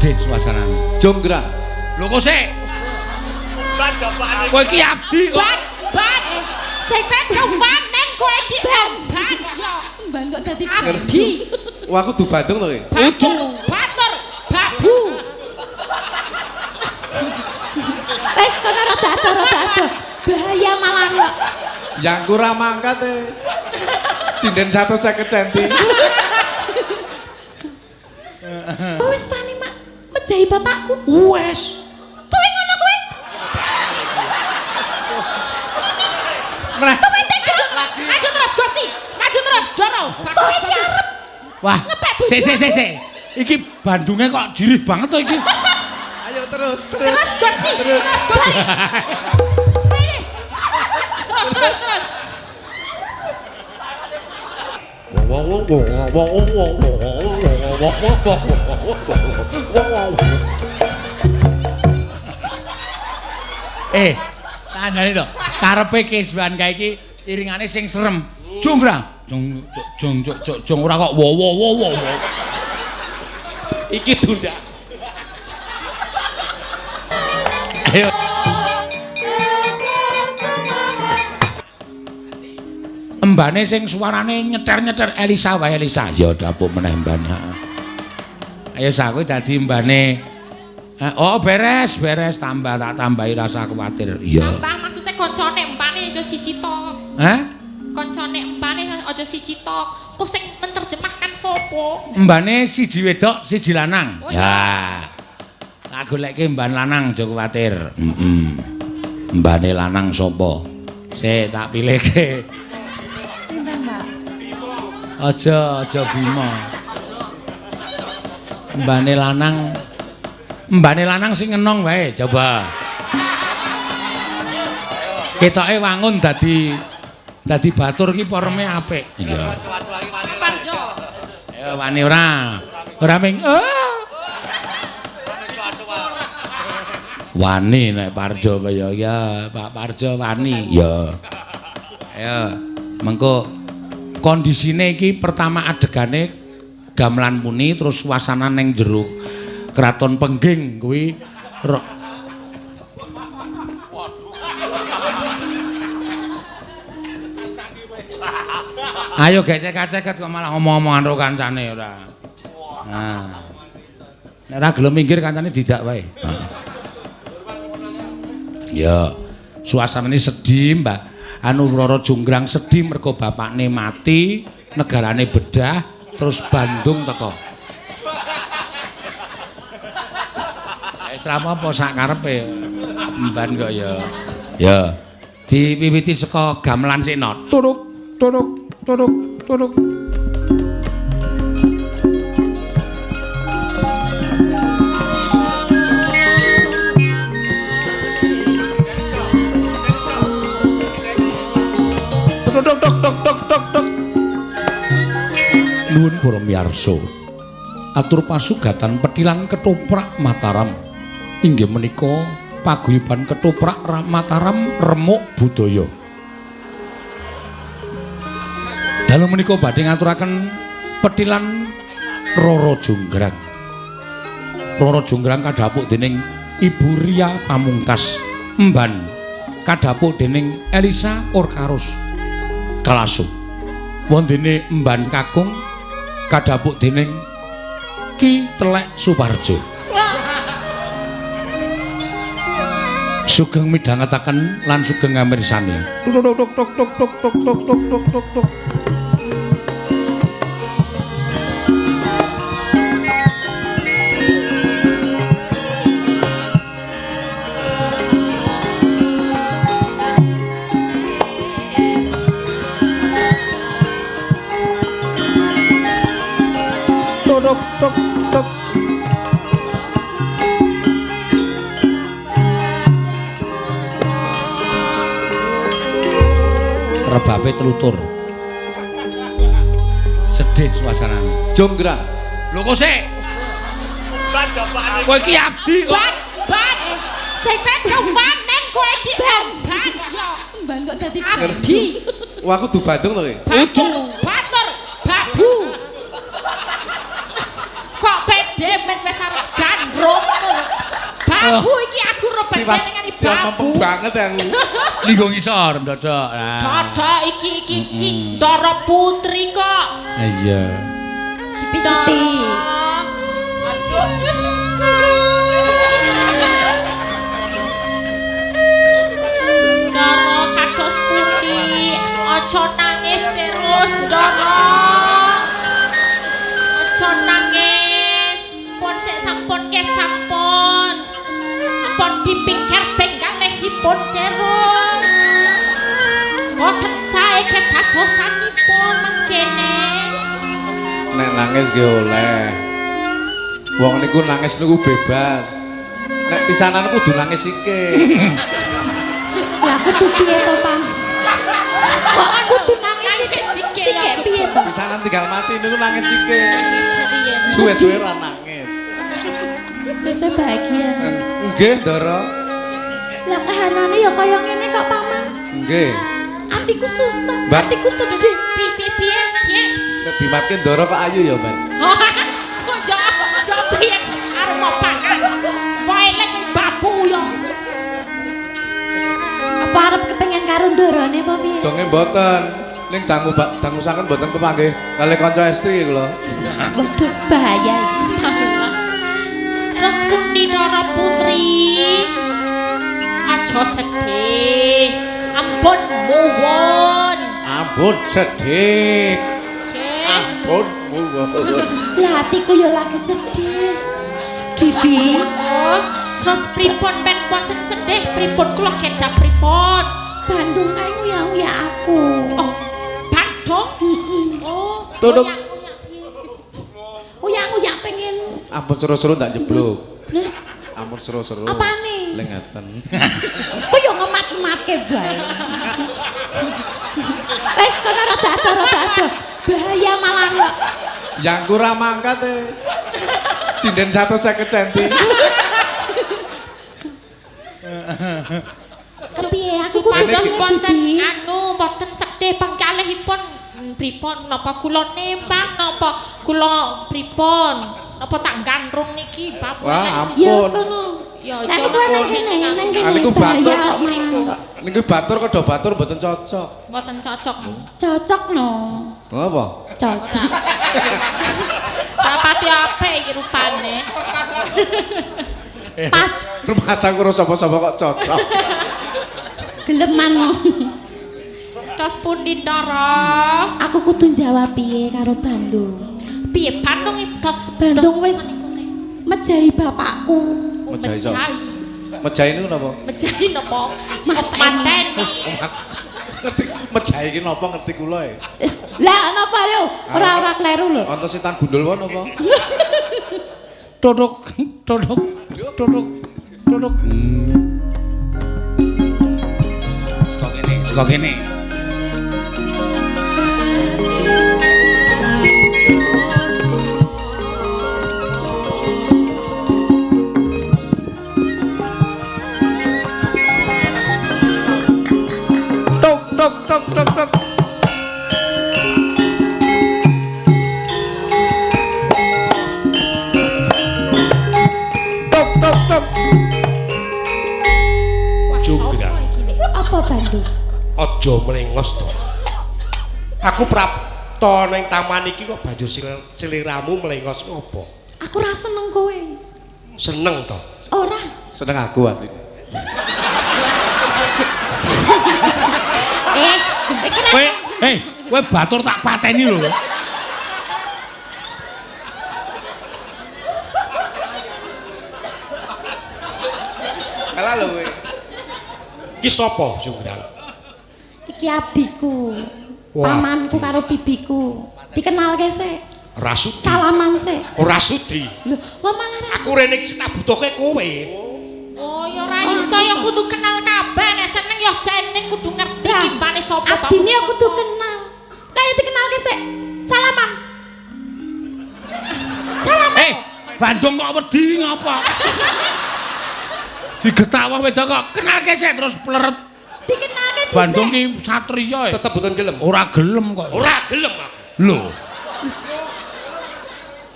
Sedih suasanane. Jonggrang. Lho kok sik? Kowe iki abdi kok. Ban, ban. Sing kewan nen kowe iki ban. Yo, Ban kok dadi abdi. Wah, aku du Bandung to iki. Udu. Batur, babu. Wis kono rada adoh, rada adoh. Bahaya malah kok. Yang kurang mangkat e. Sinden 150 cm. Wis wani mak mejahi bapakku. Wes. Kowe ngono kowe. Meneh. Kowe tega. Maju terus Gusti. Maju terus, Doro. Kowe iki arep Wah. Ngepek bojo Sik sik sik aku. sik. Iki Bandunge kok jirih banget to iki. Ayo terus, terus. Terus Gusti. Terus. Terus Gusti. Rene. Terus terus terus. Eh, tandane to. Karepe Kiswan kae iki iringane sing serem. Jonggrang, jong jong jong jong ora kok wo wo wo wo. Iki dundak. Ayo. Embane sing suarane nyeter-nyeter Elisa wae Elisa. Ya dapuk meneh embane. Ayo sa kowe dadi embane. Oh beres, beres tambah tak tambahi rasa kuwatir. Iya. Tambah maksudnya koncone empane aja siji tok. Hah? Koncone empane aja siji tok. Kok sing menerjemahkan sapa? Embane siji wedok, siji lanang. Oh, Ya. Tak goleke emban lanang aja kuwatir. Heeh. Embane lanang sapa? Sik tak pilihke. Sinten, Mbak? Aja, aja Bima. Embane lanang, embane lanang sing ngenong wae, coba. Ketoke wangun dadi dadi batur ki poreme apik. Iya. Parjo. Ayo wani ora. Ora ming ah. Wani nek Parjo kaya ya Pak Parjo wani. Ya. Ayo mengko kondisine iki pertama adegane gamelan muni terus suasana ning jero Kraton Pengging kuwi Ayo gesek-gesek kok malah omong-omongan karo kancane ora. Nah. Nek ora gelem minggir kancane dijak wae. Ya, suasanane sedih, Mbak. Anu Roro Jonggrang sedih mergo bapakne mati, negarane bedah, terus Bandung teko. Wis ra apa-apa sak karepe. Mban kok ya. Ya. Diwiwiti saka gamelan sikno. Turuk turuk turuk turuk. Tok tok tok tok tok tok. Nuwun para miyarsa. Atur pasugatan petilan ketoprak Mataram. Inggih menika paguyuban ketoprak Mataram remuk budaya. Dalu menika badhe ngaturaken petilan Roro Jonggrang. Roro Jonggrang kadhapuk dening Ibu Ria Pamungkas, emban kadhapuk dening Elisa Orkarus Kalasu. Wondene emban kakung kadhapuk dening Ki Telek Suparjo. Sugeng midhangetaken lan sugeng ngamirsani. Tuk tuk tuk tuk tuk tuk tuk tuk tuk tuk tuk. Tuk tuk tuk. Rebabe telutur. Sedih suasanane. Jonggrang. Lho kok sik? Kowe iki abdi kok. Ban, ban. Sing kewan nen kowe iki Ban. ban. Yo, Ban kok dadi abdi. Wah, aku du Bandung to iki. Batur, batur, babu. Kok pede men wis arep gandrung. Babu iki aku ro Tiwas panjenengane tiwas mempeng babu. banget aku. Linggo ngisor ndodok. Nah. Dodok iki iki iki Ndara Putri kok. Iya. Dipijeti. Aduh. Ndara kados pundi? Aja nangis terus, Ndara. Aja nangis. Pun sik sampun ke sampun. Ampun dipikir penggalihipun terus. Boten sae kedadosanipun mangkene. Nek nangis ge oleh. Wong niku nangis niku bebas. Nek pisanan kudu nangis iki. Lah kudu piye to, Pam? Kok kudu nangis Nangis sik sik sik piye to? Pisanan tinggal mati niku nangis iki. Nangis riyen. Suwe-suwe ora nangis. Sesuk bahagia. Nggih, Ndara. Lah kahanane ya kaya ngene kok, Paman. Nggih. Atiku susah, Mbak. atiku sedih. Piye piye piye piye. Nek dimatke Ndara kok ayu ya, Mbak. Kok jo piye arep mau pangan. Wae lek babu yo. Apa arep kepengen karo ndorone apa piye? Donge mboten. Ning dangu dangu sangen mboten kepanggih kalih kanca estri kula. Waduh, bahaya iki. Terus pundi Ndara Putri? Aja sedih. Ampun muwun. Ampun sedih. Nggih. Ampun muwun. Lah atiku ya lagi sedih. Bibi, Oh, terus pripun ben wonten sedih pripun kula kedah pripun? Bandung kae nguyak-nguyak aku. Oh, Bandung? Heeh. Oh, Tutuk. nguyak-nguyak piye? Nguyak-nguyak pengen Ampun seru-seru tak jeblok. Lah, Ampun seru-seru. Apane? Ling ngaten. Kok yo ngemat-ngematke bae. Wes kono rada ado rada ado. Bahaya malah kok. Yang kurang mangkat e. Sinden 150 cm. Kepiye aku kudu Supados piye, wonten Bibi? anu wonten sedih pangkalihipun pripun napa kula nembang napa kula pripun napa tak gandrung niki bapak Wah, ampun. Ya wis kono. Ya, Lah aja niku nang nang kene, nang Ah, kene. niku batur. Bahaya kok malah. Niku batur kok do batur mboten cocok. Mboten cocok. Cocok no. Ngapa? Cocok. Rapati apik iki rupane. Pas Rumah aku ora sapa-sapa kok cocok. geleman no. Terus pundi Ndara? Aku kudu jawab piye karo Bandung. Piye Bandung iki terus Bandung wis mejahi bapakku. Mejahi sapa? Mejahi. Mejahi niku napa? Mejahi napa? Mateni. Mateni. Ngerti mejahi iki napa ngerti kula e. Lah napa yo? Ora ora kleru lho. Wonten setan gundul wae napa? Tutuk tutuk tutuk tutuk. Saka kene, saka kene. Tuk tuk tuk tuk tuk. Tuk tuk tuk. Wah, Junggrang. sapa iki, Nek? Apa Bandung? Aja mlengos to. Aku prapta ning taman iki kok banjur seliramu mlengos ngopo? Aku ora seneng kowe. Seneng to. Ora. Seneng aku asli. Eh, iki ra Kowe, kowe batur tak pateni lho. Kalah lho kowe. Iki sapa Junggrang? iki abdiku. Wah. Pamanku karo bibiku. Dikenalke sik. Ora sudi. Salaman sik. Ora sudi. Lho, kok malah ra Aku rene iki tak butuhke kowe. Oh, ya ora iso ya kudu kenal kabeh nek seneng ya seneng kudu ngerti Lah, kimpane sapa Abdine ya kudu kenal. Kayak dikenalke sik. Salaman. Salaman. Eh, Bandung kok wedi ngapa? Digetawah wedok kok kenalke sik terus pleret. Dikenalke dhisik. Bandung ki satriya e. Tetep mboten gelem. Ora gelem kok. Ora gelem aku. Lho,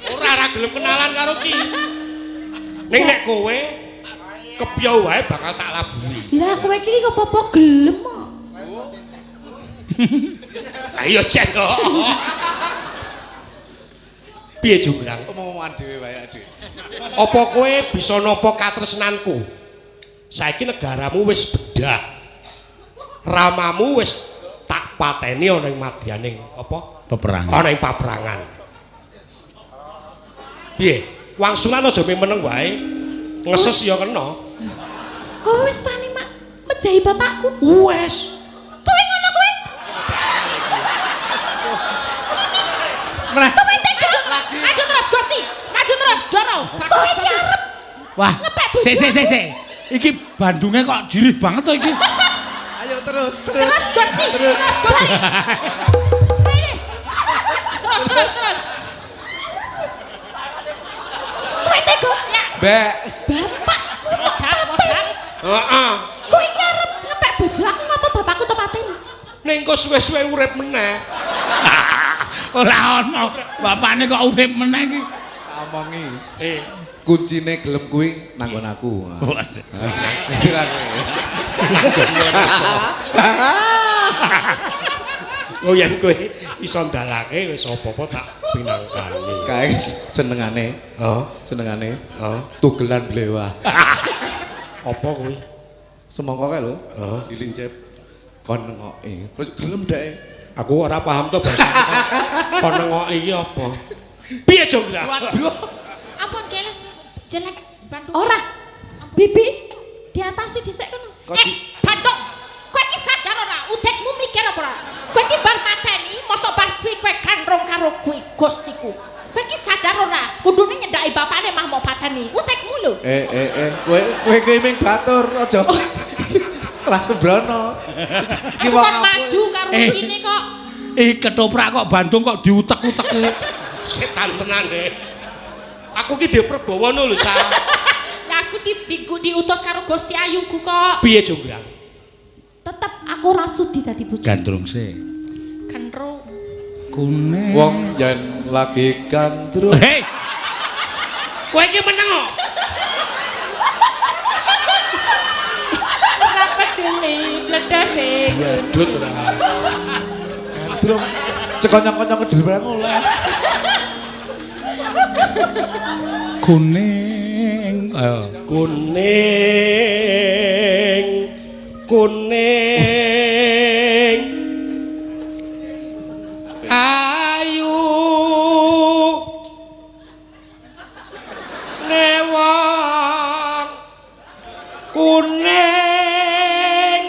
Ora ora gelem kenalan karo ki. Ning nek kowe Kepyo wae bakal tak labuhi. Lah kowe iki apa-apa gelem kok. Ayo cek kok. Piye Jonggrang? Omong-omongan dhewe wae dhewe. Apa kowe bisa nampa katresnanku? Saiki negaramu wis bedah. Ramamu wis tak pateni ana ing madyaning apa? Peperangan. Ana ing paperangan. Piye? Wangsulan aja meneng wae. Ngeses ya kena. Kowe wis wani mak mejahi bapakku. Wes. Kowe ngono kowe. Meneh. Kowe tega. Maju terus Gusti. Maju terus, Doro. Kowe iki arep Wah. Ngepek bojo Sik sik sik aku. sik. Iki Bandunge kok jirih banget to iki. Ayo terus, terus. Terus Gusti. Terus. Terus Gusti. Rene. Terus terus terus. Kowe tega. Ya. Mbak. Bapakku tok Modar, pateni. modar. Heeh. Kowe iki arep ngepek bojo aku ngapa bapakku tok pateni? Ning kok suwe-suwe urip meneh. Ora ono. Bapakne kok urip meneh iki. Omongi. Eh, Kuncine gelem kuwi nanggon aku. Kira kowe. oh yen kowe iso ndalake wis apa-apa tak pinangkani. Kae senengane, Oh, senengane oh, tugelan blewah. apa kuwi? Semangka kae lho. Oh. Dilincip kon nengoki. Terus gelem dhek. Aku ora paham to basa. Kon nengoki iki apa? Piye Jonggrang? Waduh. Ampun kelek jelek Bandung. Ora. Bibi diatasi dhisik kono. Kok Eh, di Bandung. Kowe iki sadar ora? Utekmu mikir apa ora? Kowe iki bar mateni, mosok bar kuwi kowe gandrung karo kuwi Gustiku. Kowe iki sadar ora? Kudune nyedhaki bapakne mah mok pateni. Utekmu lho. Eh kowe kowe kuwi ming batur aja. Ora sembrono. Iki Aku wong kon maju karo Eh. ikine kok. Ih ketoprak kok Bandung kok diutek-utek. Setan tenan e. Aku ki dhewe Prabawana lho, Sa. Lah aku diutus karo Gusti Ayuku kok. Piye Jonggrang? Tetep aku ora sudi dadi bojo. Gandrung sih. Gandrung. Kuning. Wong yen lagi gandrung. Hei, Kowe iki meneng kok. Ora peduli bledose. Wadut ora. Gandrung. Sekonyong-konyong kediri barang oleh. Kuning. Ayo. Kuning kuning ayu newang kuning.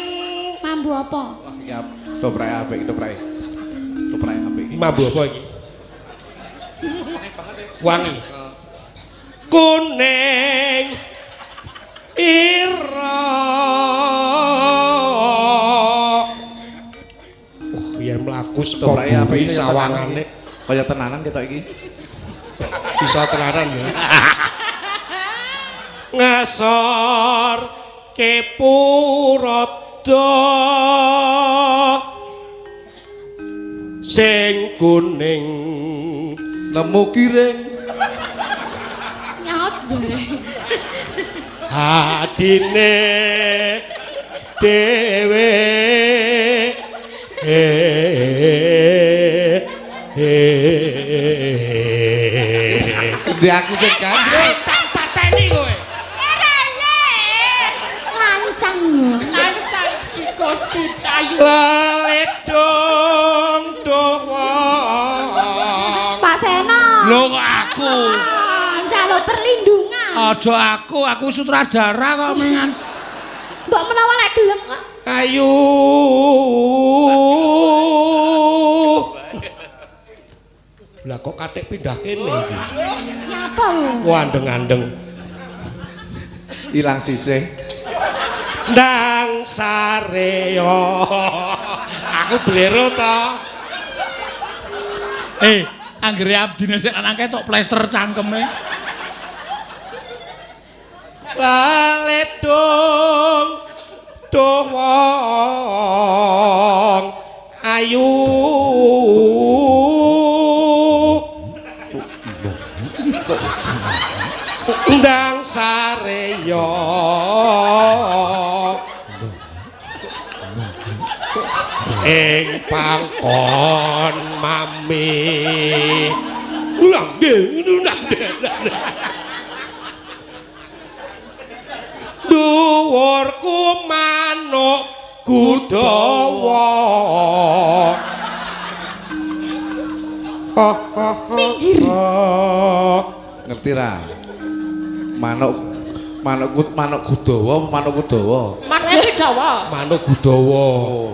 Mambu apa? Wah, iki toprake apik, toprake. Toprake apik. Mambu apa iki? Wangi. Kuning ira. Oh, yen mlaku saka Toprake apik buri sawangane Kaya tenanan ketok iki. bisa tenanan ya. Ngasor kepurodo sing kuning Nemu kiring. Nyaut boleh. Hadine dhewe Endi aku sing gandrung. Tak pateni kowe. Lancang. Lancang ki Gusti Ayu. Leledong doang. Pak Seno. Lho kok aku. Njaluk perlindungan. Aja aku, aku sutradara kok mengan. Mbok menawa lek gelem kok. Ayu. Lah kok katik pindah kene iki. Nyapa lho? Wah, andeng-andeng. Ilang sisih. Ndang sareyo. Aku blero to. Eh, anggere abdine sik lanang ketok plester cangkeme. Leledong doang ayu. Ndang sareya ing pangkon mami. Dhuwurku manuk Gudawa. Minggir. Ngerti ra? Manuk manuk Gudawa apa manuk Gudawa? Manuk Gudawa. Manuk Gudawa.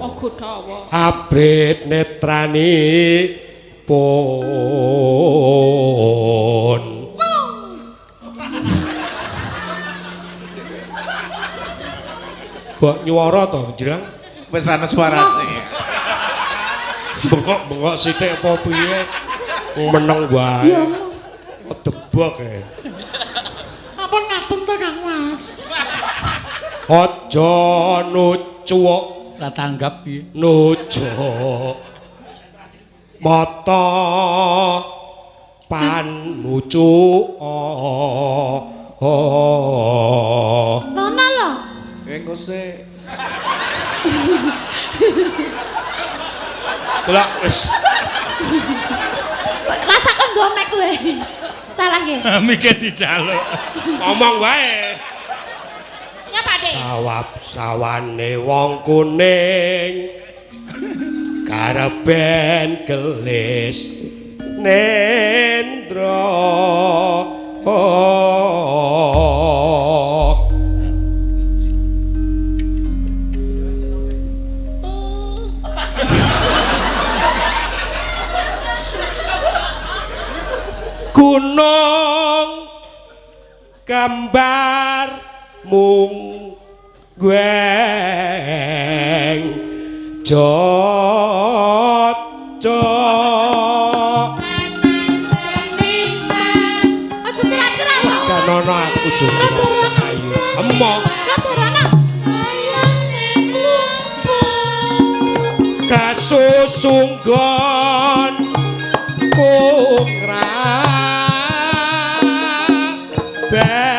Oh, Gudawa. Abrit netrani pun. Mbok nyuwara to, Jrang? Wis ra ana suarane. Bengok-bengok sithik apa piye? Meneng wae. Ya. Kok debok e. Ampun ngaten to Kang Mas. Aja nucuwuk Ora tanggap piye. nujuk mata panucu. Rono lho. Engko sik. Delok wis. Rasa kon gomek kowe. Salah nggih. Mikir dijaluk. Ngomong wae. Nyapa, Dik? Sawab sawane wong kuning kareben gelis nendra. Gunung gambar mung gweng jojo. Aja cerak-cerak lho. Kan ono aku joget ayo. Emoh Rada rono. Kasusunggon kungra beni.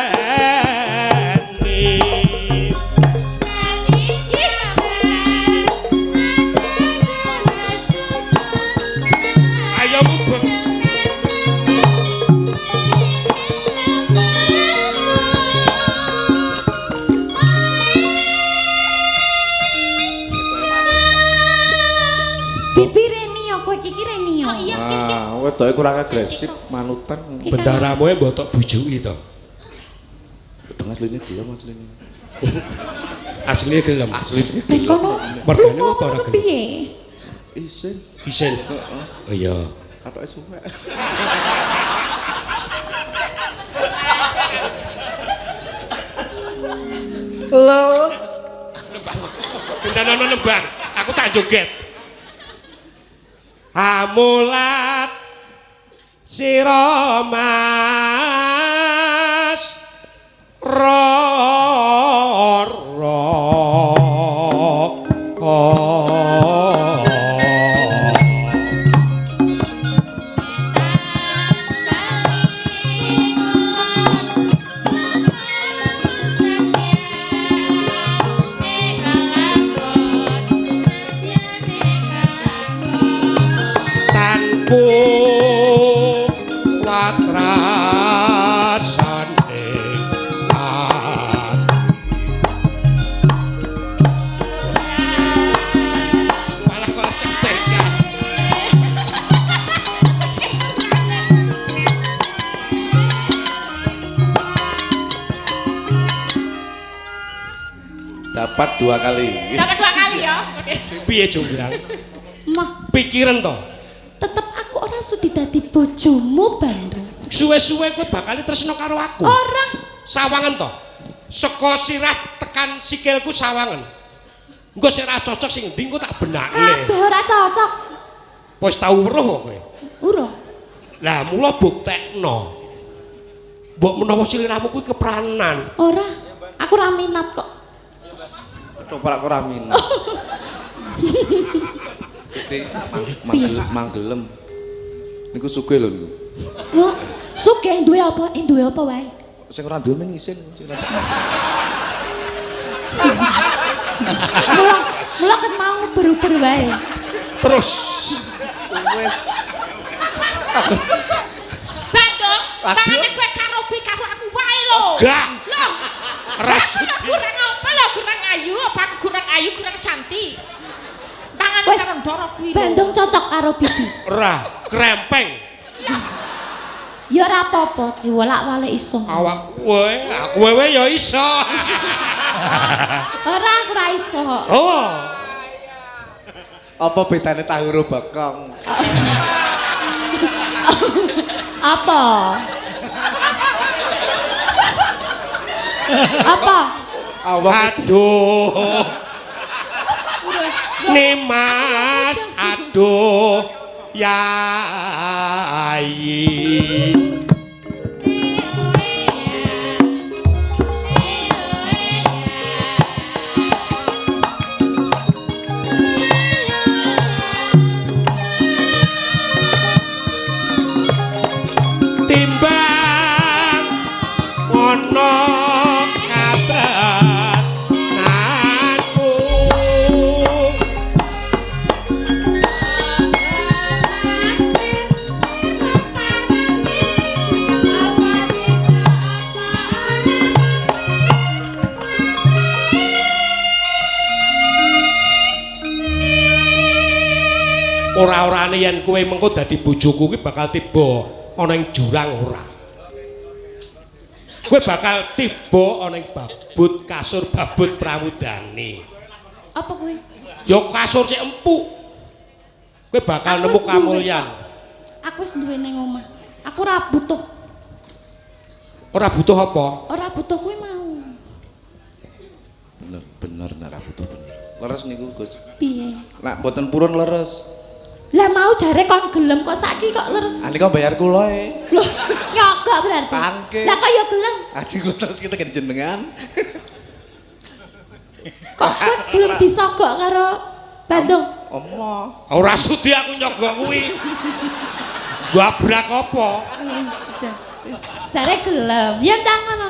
Ayo mubeng. Bibi Reni yo kowe iki Reni yo. Oh iya, iki. Ah, wedoke kurang agresif manutan. Bendaramu e mbok tok bujuki to. Dong asline gelem asline. Asline gelem. Asline. Ben kono. Mergane apa ora gelem? Piye? Isin. Isin. Oh iya. Katoke suwek. Lho. Gentenono nembang, aku tak joget. Amulat sira Mas Roro. Tanku watrasane malah kok cetekan. Dapat 2 kali. Dapat 2 kali ya. Piye jonggrang? Mah, Pikiran to. tetep aku ora sudi dadi bojomu, Bandung. Suwe-suwe kowe bakal tresno karo aku. Ora. Sawangen to. Saka sirah tekan sikilku sawangen. Engko sing ora cocok sing endi engko tak benakne. Kabeh ora cocok. Wis tau weruh kowe. Urung. Lah mula buktekno. Mbok menawa sliramu kuwi kepranan. Ora. Aku ora minat kok. Ketoprak ora minat. Gusti manggelem. Niku sugih lho niku. Lho, sugih duwe apa? Duwe apa wae? Sing ora duwe mung isin. Mula mula ket mau beruber wae. Terus Wis. Bandung, tangane kowe karo kuwi karo aku wae lho. Gak. Lho. Ora Aku lho kurang apa lho, kurang ayu, apa aku kurang ayu, kurang cantik. Tangane Wes, karo ndoro kuwi lho. Bandung cocok karo bibi. Ora krempeng. Ya ora apa-apa, diwolak-walik iso. Awak kowe, aku wewe ya iso. Ora aku ora iso. Oh. Apa bedane tahu ro bokong? Apa? Apa? Awak Aduh. Nimas, aduh. Yai. Timbang ana katresnanku. Ora-orane yen kowe mengko dadi bojoku kuwi bakal tiba ana ing jurang ora. Kowe bakal tiba ana ing babut kasur babut pramudane. Apa kuwi? Ya kasur sik empuk. Kowe bakal Aku nemu wis duwe kamulyan. kok. Aku wis duwe ning omah. Aku ora butuh. Ora butuh apa? Ora butuh kuwi mau. Bener, bener nek ora butuh bener. Leres niku Gus. Piye? Nek mboten purun leres. Lah mau jare kon gelem kok saiki kok leres. Ah nika bayar kula e. Loh, nyogok berarti. Pangke. Lah kok ya gelem? Aji kula terus kita ke jenengan. Kok kowe gelem disogok karo Bandung? Omo. Ora sudi aku nyogok kuwi. Gabrak apa? Jare gelem. Ya ndang ngono.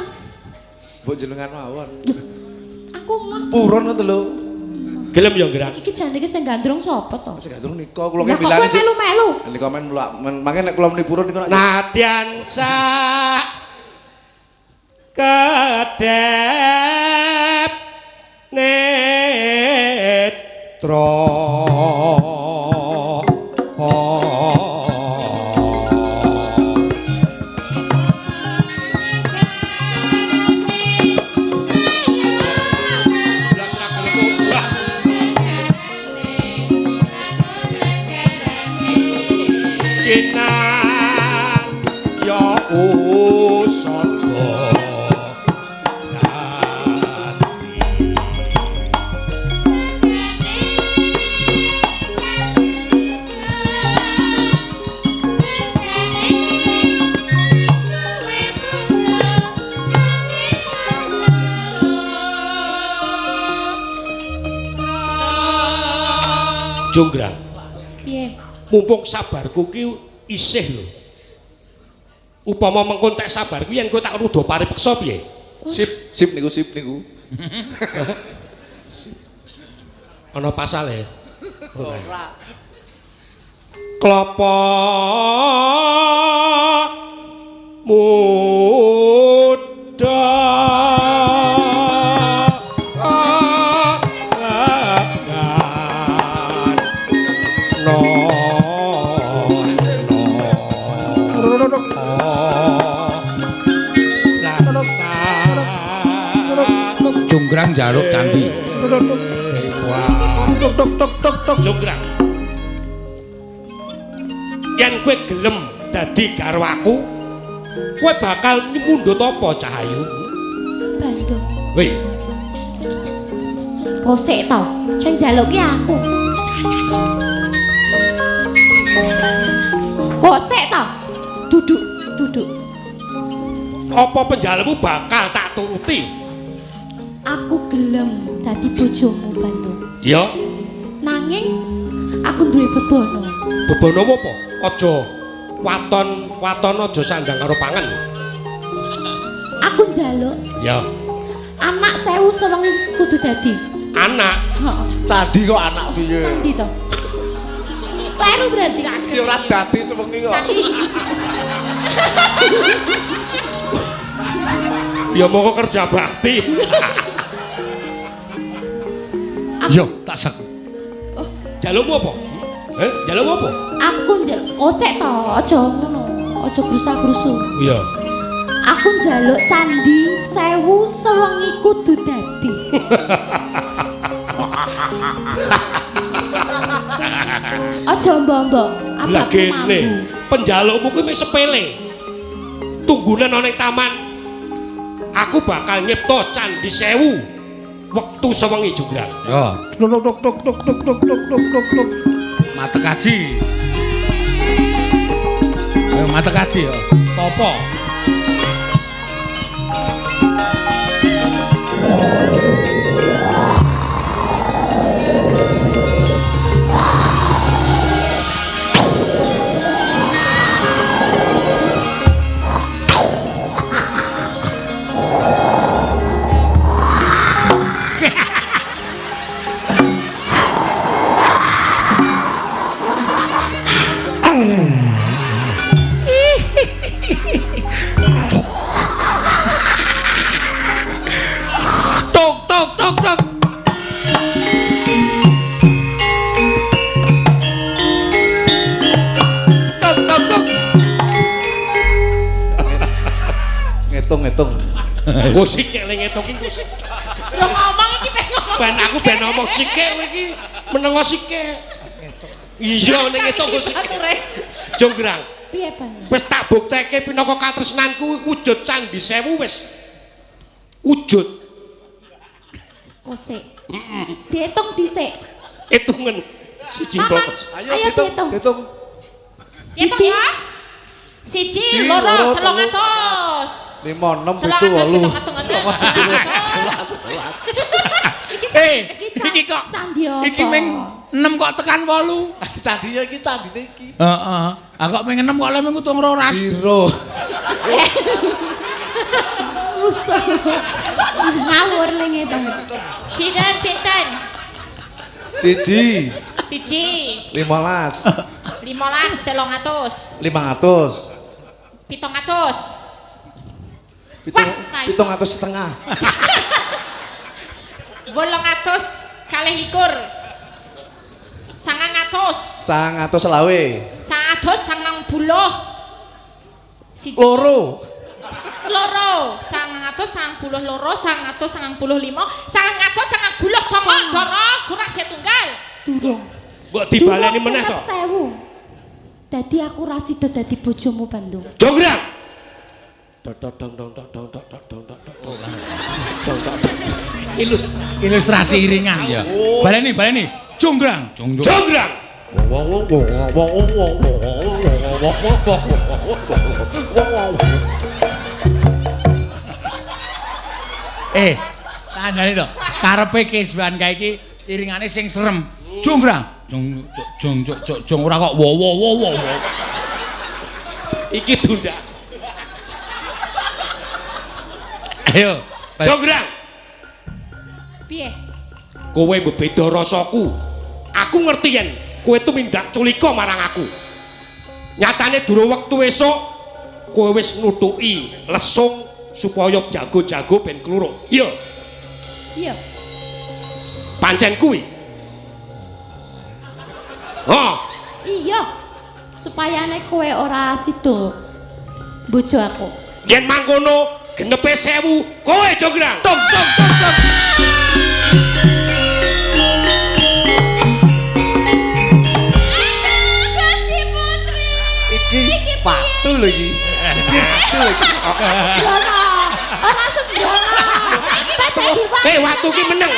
Mbok jenengan mawon. Aku mah Purun ngoten lho. Gelem ya, Gerak. iki jane iki sing gandrung sapa to? Sing gandrung nika kula Lah ki kok kowe bilane. melu-melu? Nika men mulak mangke nek kula muni purun niku nek Nadyan sak kedep netra. Blas ra gelem obah. Kinan ya usada dadi. Jonggrang, Piye? mumpung sabarku ki isih lho. Upama mengko entek sabarku yen kowe tak ruda paripeksa piye? Sip, sip niku sip niku. Ana pasale. Ora. Klopo muda Jonggrang njaluk candi. Jonggrang. Yen kowe gelem dadi garwaku, kowe bakal mundhut apa Cahayu? Bandung. Weh, Kosek to. Sing njaluk ki aku. Kosek to. Duduk, duduk. apa penjalukmu bakal tak turuti? Aku gelem dadi bojomu, Bandung. Ya, Nanging aku duwe bebono. bebonomu apa? Aja waton-waton aja sandang karo pangan. Aku njaluk. Ya. Anak 1000 sewengi kudu dadi. Anak. Heeh. Candi kok anak piye? Candi to. Kleru berarti. Ya ora dadi sewengi kok. Ya monggo kerja bakti. Yo, tak sek. Oh. Jalukmu apa? Heh, jalukmu apa? Aku njaluk kosek to, aja ngono. Aja grusa-grusu. Iya. Aku njaluk candi 1000 sewengi kudu dadi. Aja ombo-ombo. Lah kene, penjalukmu kuwi mung sepele. Tunggunen ana ning taman. Aku bakal nyipta candi 1000 wektu sewengi junggrang. Ya. Tuk tuk tuk tuk tuk tuk tuk tuk tuk tuk. Matek kaji. Ayo matek kaji ya. Topo. Tok tok tok tok. Tok tok tok. Ngitung-ngitung. Engko sikek le ngitung ki engko sikek. Lho ngomong iki ben ngomong. Ben aku ben ngomong sikek kowe iki menengo sikek. Iya ning ngitung engko sikek. Jonggrang. Piye, Bang? Wis tak bukteke pinaka katresnanku wujud candi 1000 wis. Wujud. Kosek. Diitung dhisik. Hitungen siji Paman, mbok. ayo diitung. Diitung. Diitung ya. 1 2 300. 5 6 7 8 9 10. Iki kok candi apa? Iki ming 6 kok tekan 8. Candi ya iki candine iki. Heeh. Ah kok ming 6 kok le ming 12. Piro? Rusuh. Ngawur le ngitung. Pinten pinten? 1. 1. 15. 15 300. 500. 700. Wah, nice. 750. 822. 900. 920. 190. Loro. Loro. 992, 995, 999 dara kurang setunggal. Durung. Mbok dibaleni meneh to. 1000. Dadi aku ra sida dadi bojomu Bandung. Jonggrang. Dong dong dong dong dong dong dong dong dong dong. Ilustrasi iringan ya. Baleni baleni. Jonggrang. Jonggrang. Tandane to. Karepe Keswan kae iki iringane sing serem. Jonggrang. Jong jong jong jong ora kok wo wo wo wo. Iki dundak. Ayo. Jonggrang. Piye? Kowe mbeda rasaku. Aku ngerti yen kowe tumindak culika marang aku. Nyatane durung wektu esuk kowe wis nutuki lesung supaya jago-jago ben kluruk. Iya. Iya. Pancen kuwi. Oh. Iya. Supaya nek kowe ora sida bojo aku. Yen mangkono genepe 1000 kowe Jonggrang. Tok tok tok tok. Gusti Putri. Iki patu lho iki. Iki patu lho iki. Ora. Ora sembrono. Watu ki meneng.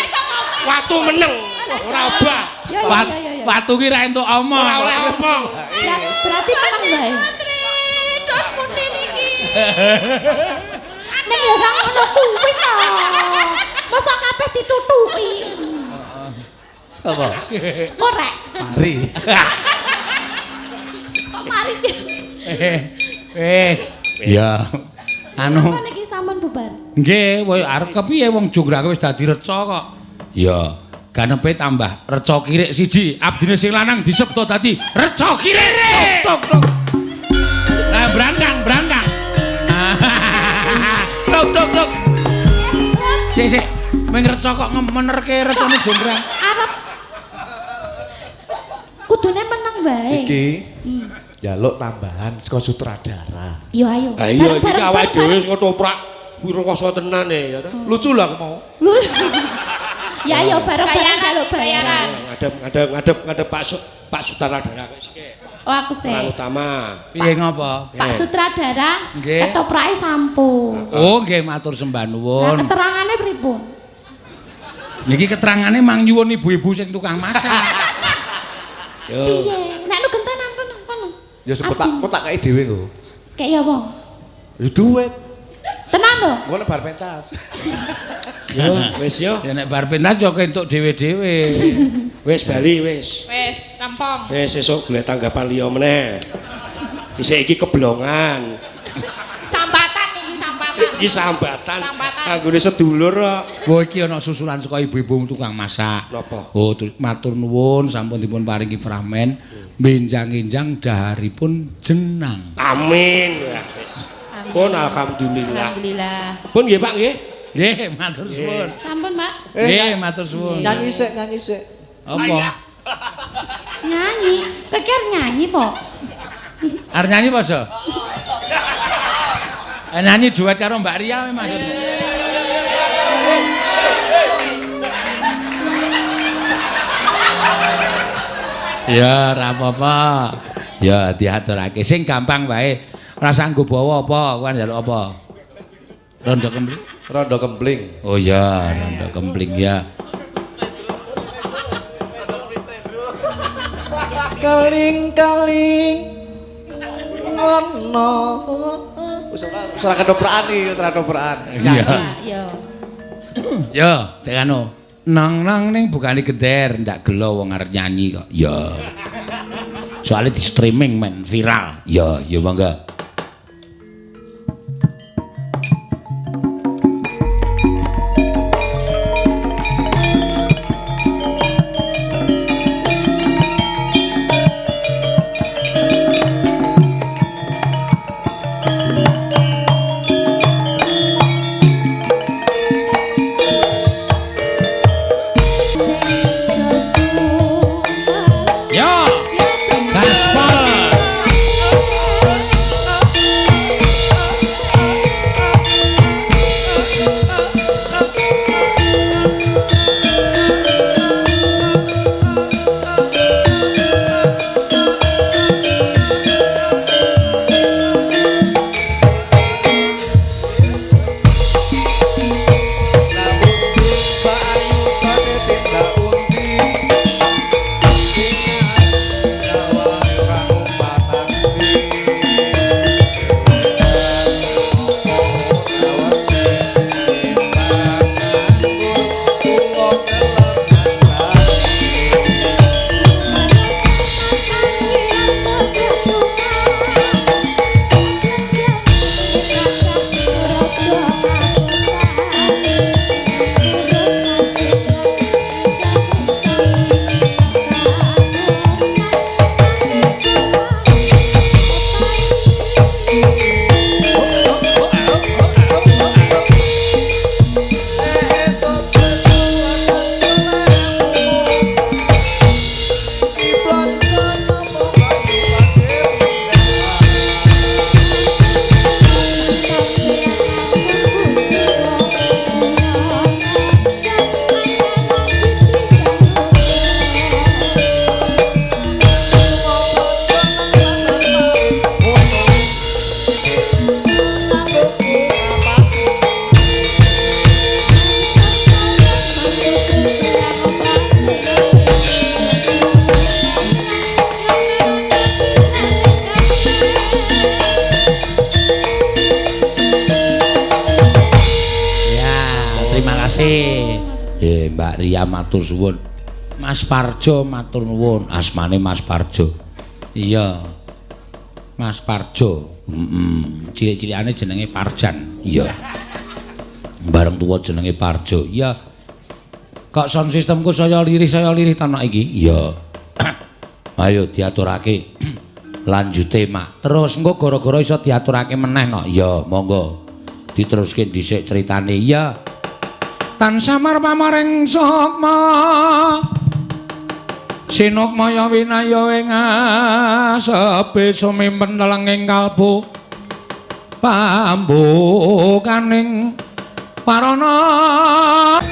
Watu meneng. Ora obah. Watu ki ra entuk omong. Ora oleh omong. Berarti meneng wae. Putri, dos pundi niki? Ning ora ngono kuwi to. Mosok kabeh ditutuki. Apa? Korek. Mari. Kok mari? Wis. Ya. Anu. Niki sampun bubar. bar. Nggih, kowe arep kepiye wong jonggrang wis dadi reca kok. Ya, ganepe tambah reca kirik siji, abdine sing lanang disebut dadi reca kirik. Tok tok. Lah brangkang, brangkang. Tok tok tok. Sik sik, ming reca kok menerke recane jonggrang. Arep kudune meneng wae. Iki njaluk tambahan saka sutradara. Yo ayo. Ha iya iki awake dhewe wis ketoprak wirasa tenan e ya ta. Lucu lho aku mau. Lucu. Ya ayo bareng-bareng njaluk bayaran. Ngadep ngadep ngadep ngadep Pak Sutradara kok sik. Oh aku sik. Peran utama. Piye ngopo? Pak Sutradara ketoprake sampun. Oh nggih matur sembah nuwun. Lah keterangane pripun? Niki keterangane mang nyuwun ibu-ibu sing tukang masak. Yo. Piye? Nek lu gentenan kono kono. Ya sebut tak kok tak kei dhewe kok. Kei apa? Ya duit. Tenan lho. Engko nek bar pentas. Yo wis yo. Ya nek bar pentas yo entuk dhewe-dhewe. Wis bali wis. Wis, rampung. Wis sesuk golek tanggapan liya meneh. Isih iki keblongan. Sambatan iki sambatan. Iki sambatan. Anggone sedulur kok. Wo iki ana susulan saka ibu-ibu tukang masak. Napa? Oh, matur nuwun sampun dipun paringi fragmen benjang-enjang daharipun jenang. Amin. Ya wis. Pun alhamdulillah. Alhamdulillah. Pun nggih Pak nggih. Nggih, matur suwun. Sampun, Pak. Nggih, matur suwun. Nyanyi sik, nyanyi sik. Apa? Nyanyi. Kowe ki arep nyanyi po? Arep nyanyi apa, So? Nyanyi duet karo Mbak Ria maksudnya. Ya, ora apa-apa. Ya diaturake sing gampang wae. Ora sanggup bawa apa, kowe njaluk apa? Rondo kempling. Rondo kempling. Oh ya, rondo kempling ya. Keling-keling ngono. Wis ora ketoprakan iki, wis ora ketoprakan. Iya. Yo. Yo, tekano. Nang-nang ning bukane geder, ndak gelo wong arep nyanyi kok. Ya. Soale di streaming men viral. Ya, ya monggo. Mbak Ria matur suwun. Mas Parjo matur nuwun. Asmane Mas Parjo. Iya. Mas Parjo. Heeh. Cilik-cilikane jenenge Parjan. Iya. Bareng tuwa jenenge Parjo. Iya. Kok sound systemku saya lirih ta nak iki? Iya. Ayo diaturake. Lanjute, Mak. Terus engko gara-gara iso diaturake meneh nok. Iya, monggo. Diteruske dhisik critane. Iya. Tan samar pamaring sukma. Sinukmaya winaya ing asepe sumimpen telenging kalbu pambukaning parana.